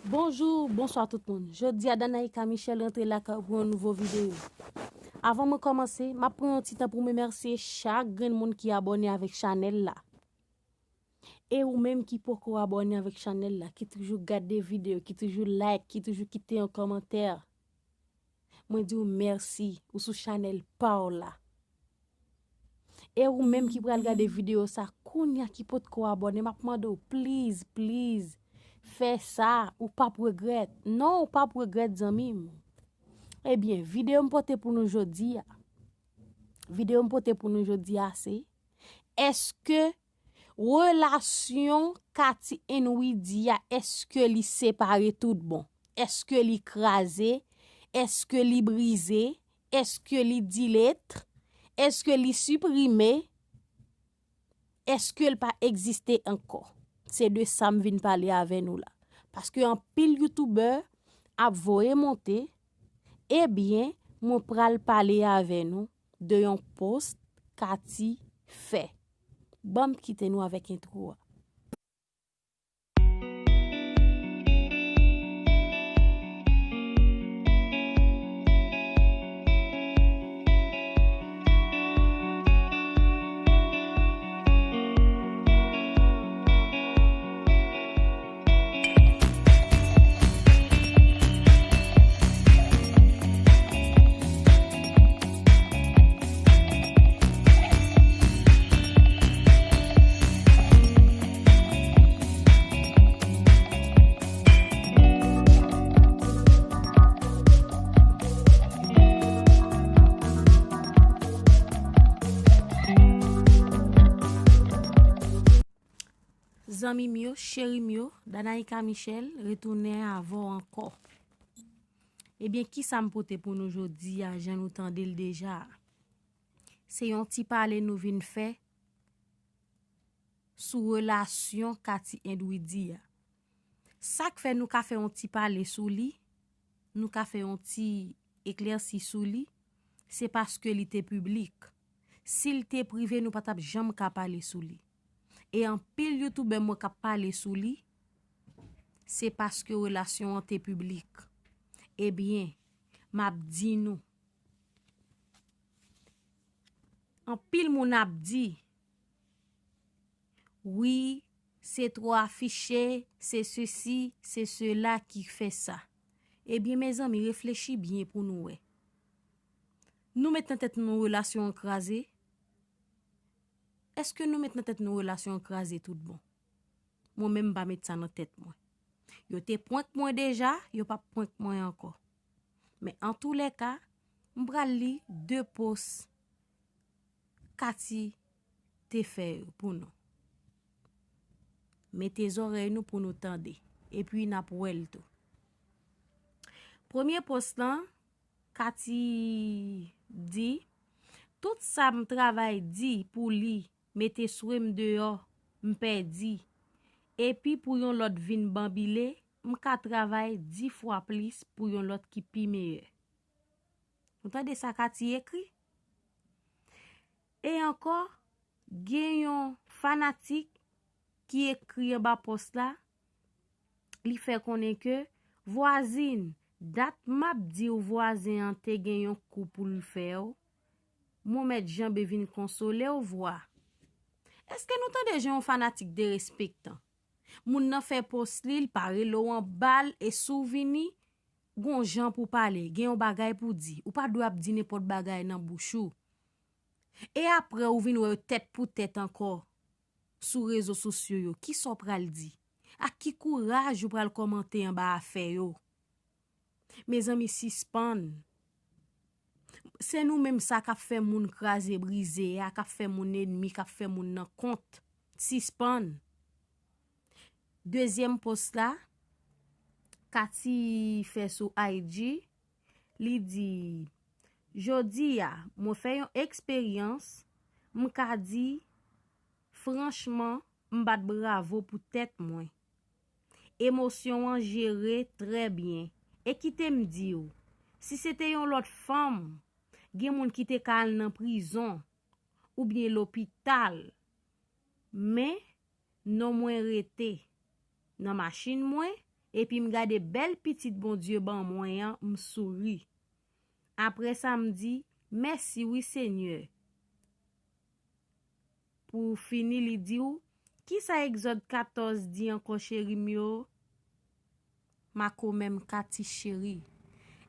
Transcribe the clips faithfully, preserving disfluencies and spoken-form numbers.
Bonjou, bonswa tout moun. Jodi a Danaïka Michel rantre lakay pou yon nouvo videyo. Avan mwen kòmanse, m ap pran yon ti tan pou m remèsye chak grenn moun ki abòne avèk chanèl la. E ou menm ki poko abòne avèk chanèl la, ki toujou gade videyo, ki toujou like, ki toujou kite yon kòmantè. Mwen di w mèsi, ou sou chanèl pa w la. E ou menm ki pral gade videyo sa kounya ki potko abòne, m ap mande w, please, please, fè sa, ou p ap regrèt. Non, ou p ap regrèt, zanmi m. Ebyen, videyo m pote pou nou jodi a. Videyo m pote pou nou jodi a se, èske relasyon Katy and Widy a, èske li separe tout bon? Èske li kraze? Èske li brize? Èske li delete? Èske li siprime? Èske l pa egziste ankò? Se de sa m vin pale avè nou la. Paske anpil youtubè ap voye monte, ebyen, mwen pral pale avè nou de yon post Katy fè. Ban m kite nou avèk entwo a. Zanmi m yo, cheri m yo, Danaïka Michel retounen avè w ankò. Ebyen, kisa m pote pou nou jodi a, jan nou tande l deja a? Se yon ti pale nou vin fè sou relasyon Katy and Widy a. Sa k fè nou ka fè yon ti pale sou li, nou ka fè yon ti eklèsi sou li, se paske li te piblik. Si l te prive, nou pa t ap janm ka pale sou li. E anpil youtubè m wè k ap pale sou li, se paske relasyon an te piblik. Ebyen, m ap di nou, anpil moun ap di, wi, se twò afiche, se sesi, se sela ki fè sa. Ebyen, mezanmi, reflechi byen pou nou wè. Nou met nan tèt nou relasyon an kraze? Èske nou met nan tèt nou relasyon an kraze tout bon? Mwen menm, m pa met sa nan tèt mwen. Yo te prank mwen deja, yo p ap prank mwen ankò. Men antoulèka, m pral li de post Katy te fè yo pou nou. Mete zòrèy nou pou nou tande, epi n ap wè l tou. Premye post lan, Katy di, tout sa m travay di pou li, mete swe m deyò, m pèdi. Epi pou yon lòt vin banbile, m ka travay di fwa plis pou yon lòt ki pi meyè. Nou tande sa Katy ekri? E ankò, gen yon fanatik ki ekri anba pòs la, li fè konnen ke, vwazin, dat m ap di w vwazen an te gen yon kou pou l fè w, mwen mèt janbe vin konsole w vwa. Èske nou tande jan yon fanatik derespektan? Moun nan fè pòs li, l pa rele w anba l, e si w vini, gon jan pou w pale, gen yon bagay pou w di. Ou pa dwe ap di nenpòt bagay nan bouch ou. E apre ou vin wè yo tèt pou tèt ankò sou rezo sosyo yo. Kisa w pral di? Ak ki kouraj ou pral kòmante anba afè yo? Mezanmi, sispann. Se nou menm sa k ap fè moun kraze brize a, k ap fè moun enmi, k ap fè moun nan kont. Sispann. Dezyèm pòs la, Katy fè sou I G, li di, jodi a, mwen fè yon eksperyans, m ka di, franchman, m bat bravo pou tèt mwen. Emosyon an jere trè byen. E kite m di w, si se te yon lòt fanm, gen moun ki te ka al nan prizon oubyen lopital. Men, non mwen rete nan machin mwen, Epi m gade bèl pitit Bondye ban mwen an, m souri. Apre sa, m di, mèsi wi, Senyè. Pou fini, li di w, kisa Egzòd katòz di ankò, cheri m yo? Makomè m Kati cheri.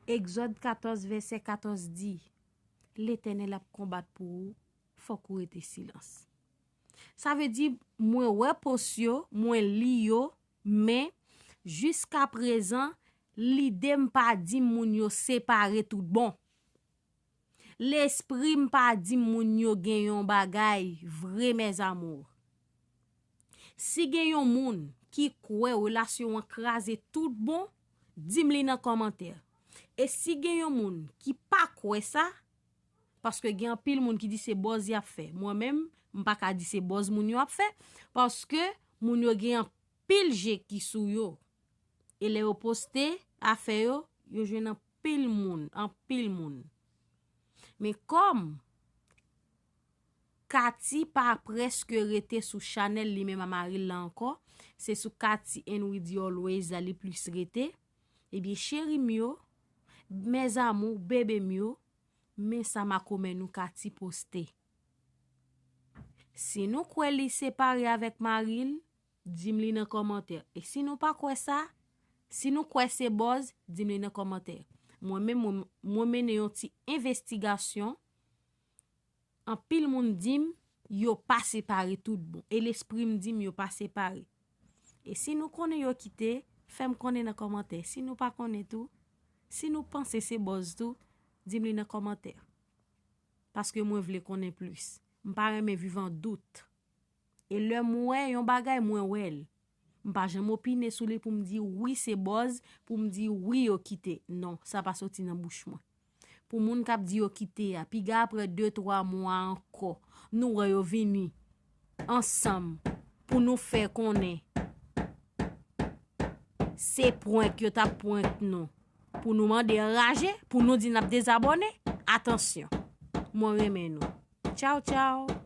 Egzòd katòz, vèsè katòz di, Letènèl ap konbat pou ou, fòk ou rete silans. Sa vle di, mwen wè post yo, mwen li yo, men jiskaprezan, lide m pa di m moun yo separe tout bon. Lespri m pa di m moun yo gen yon bagay vre, mes amours. Si gen yon moun ki kwè relasyon an kraze tout bon, di m li nan kòmantè. E si gen yon moun ki pa kwè sa, paske gen anpil moun ki di se buzz y ap fè. Mwen menm, m pa ka di se buzz moun yo ap fè, paske moun yo gen anpil je ki sou yo. E lè yo poste afè yo, yo jwenn anpil moun, anpil moun. Men kòm Kati pa prèske rete sou chanèl li menm a mari l la ankò, se sou Kati and With Your Always la li plis rete. Ebyen, cheri m yo, mes amours, bebe m yo, men sa makomè nou Kati poste. Si nou kwè li separe avèk mari l, di m li nan kòmantè. E si nou pa kwè sa, si nou kwè se buzz, di m li nan kòmantè. Mwen menm, mwen, mwen mennen yon ti envestigasyon. Anpil moun di m yo pa separe tout bon. E lespri m di m yo pa separe. E si nou konnen yo kite, fè m konnen nan kòmantè. Si nou pa konnen tou, si nou panse se buzz tou, di m li nan kòmantè. Paske mwen vle konnen plis. M pa renmen viv an dout. E lè m wè yon bagay, mwen wè l. M pa janm opine sou li pou m di wi se buzz, pou m di wi yo kite. Non, sa pa soti nan bouch mwen. Pou moun k ap di yo kite a, piga apre de, twa mwa ankò, nou wè yo vini ansanm pou nou fè konnen se prank yo t ap prank nou. Pou nou mande anraje, pou nou di n ap dezabòne, atansyon. Mwen renmen nou. Tchaw, tchaw.